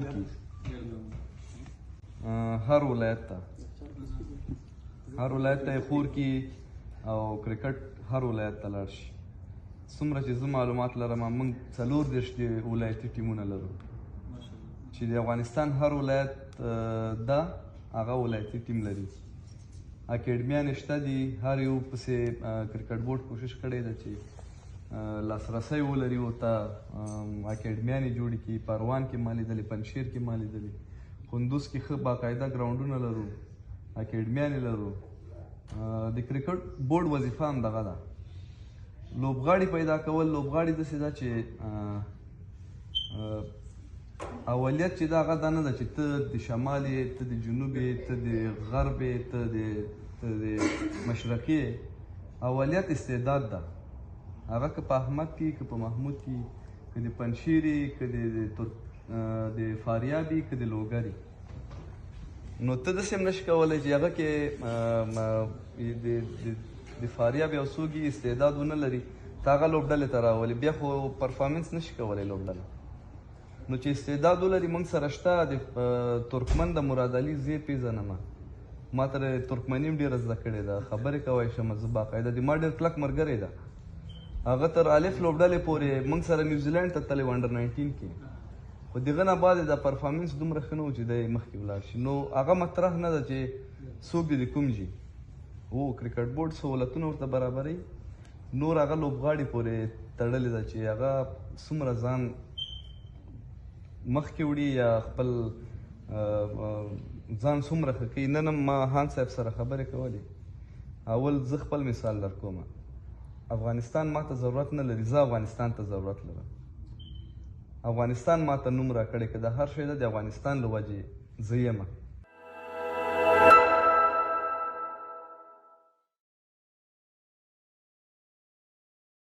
کړي هر ولایت ته، هر ولایت ته یې خور کړي او کرکټ هر ولایت ته لاړ شي. څومره چې زه معلومات لرم، موږ 34 د ولایتي ټیمونه لرو چې د افغانستان هر ولایت دا هغه ولایتي ټیم لري. اکیډمیانې شته دي، هر یو پسې کرکټ بورډ کوشش کړی ده چې لاسرسی ولري ورته، اکیډمیانې جوړې کړي. پروان کې ما لیدلې، پنجشیر کې ما لیدلې، کندوز کې ښه باقاعده ګراونډونه لرو، اکیډمیانې لرو. د کرکټ بورډ وظیفه هم دغه ده، لوبغاړي پیدا کول. لوبغاړي داسې ده چې اولیت چې دا هغه دا نه ده چې ته د شمال یې، ته د جنوب یې، ته د غرب یې، ته د مشرقي یې. اولیت استعداد ده، هغه که په احمد کې، که په محمود کې، که د پنجشیر یې، که د فاریاب یې، که د لوګر یې. نو ته داسې هم نشي کولی چې هغه کې د فاریاب یو څوک یې استعداد ونه لري، ته هغه لوبډلې ته راولي، بیا خو پرفارمنس نشي کولی لوبډله. نو چې استعداد ولري موږ سره شته. د ترکمن د مراد علي زی پېژنم، ما تر ترکمني هم ډېره زده کړې ده، خبرې کوی شم زه باقاعده. د ما ډېر کلک ملګری ده، هغه تر الف لوبډلې پورې موږ سره نیوزیلینډ ته تللی و انډر 19 کې، خو دغه نه بعد د پرفارمنس دومره ښه نه و چې دی مخکې ولاړ شي. نو هغه مطرح نه ده چې څوک دې د کوم ځي و، کرکټ بورډ سهولتونه ورته برابروي. نور هغه لوبغاړي پورې تړلې ده چې هغه څومره ځان مخکې وړي یا خپل ځان څومره ښه کوي. نن هم ما خان صاحب سره خبرې کولې. اول زه خپل مثال در کوم، افغانستان ما ته ضرورت نه لري، زه افغانستان ته ضرورت لرم. افغانستان ما ته نوم راکړی، که د هر شی ده د افغانستان له وجې زه یم.